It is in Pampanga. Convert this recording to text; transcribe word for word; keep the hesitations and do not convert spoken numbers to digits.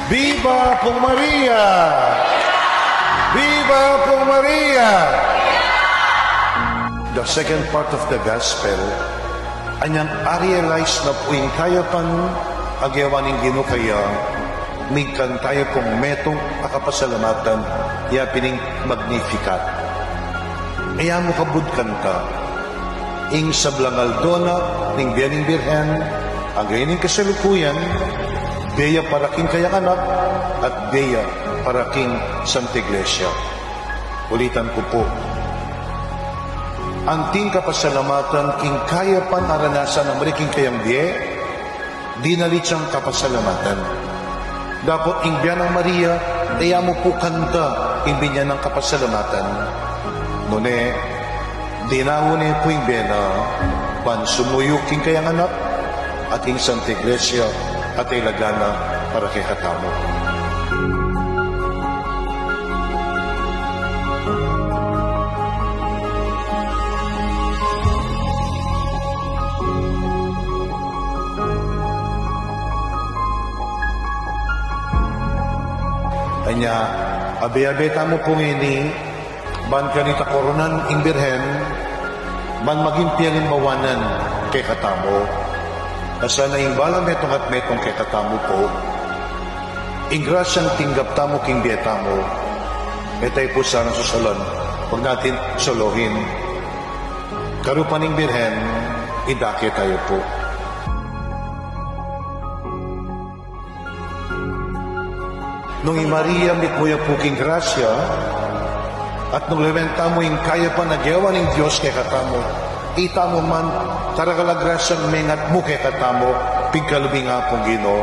Viva Pung Maria! Viva Pung Maria! The second part of the gospel, anyang a-realize na pu ing kayapan a gewa ning Ginu kaya, migkanta ya pung metung a kapasalamatan, ya pin ing Magnificat. E ya mu kabud kanta, ing sablang aldo na ning bie ning Birhen, angga king kasalukuyan, bie ya para king kayang anak, at bie ya para king Santa Iglesia. Ulitan ku pu. Anting kapasalamatan king kayapan a ranasan nang mari king kayang bie, dinalit yang kapasalamatan. Dapot ing Bianang Maria, e ya mu pu kanta ing binye nang kapasalamatan. Nune, dinaun ne pu ing bie na, ban sumuyu king kayang anak, at ing Santa Iglesia, at ilaga na para kekatamu. Anya, abe-abe tamu pu ngeni, ban kanita koronan ing Birhen, ban maging pialimbawanan kekatamu. Sana ing balang metung at metung kekatamu pu, ing grasyang tinggap tamu king bie tamu, e tayu pu sana susulan, wag natin solohin. Karupa ning Birhen, idake tayu pu. Nung i Maria mitmu ya pu king grasya, at nung lawen tamu ing kayapan a gewa ning Dios kekatamu, itamu man, tarakal a grasyang mengatmu kekatamu, pigkalub ning Apung Ginu,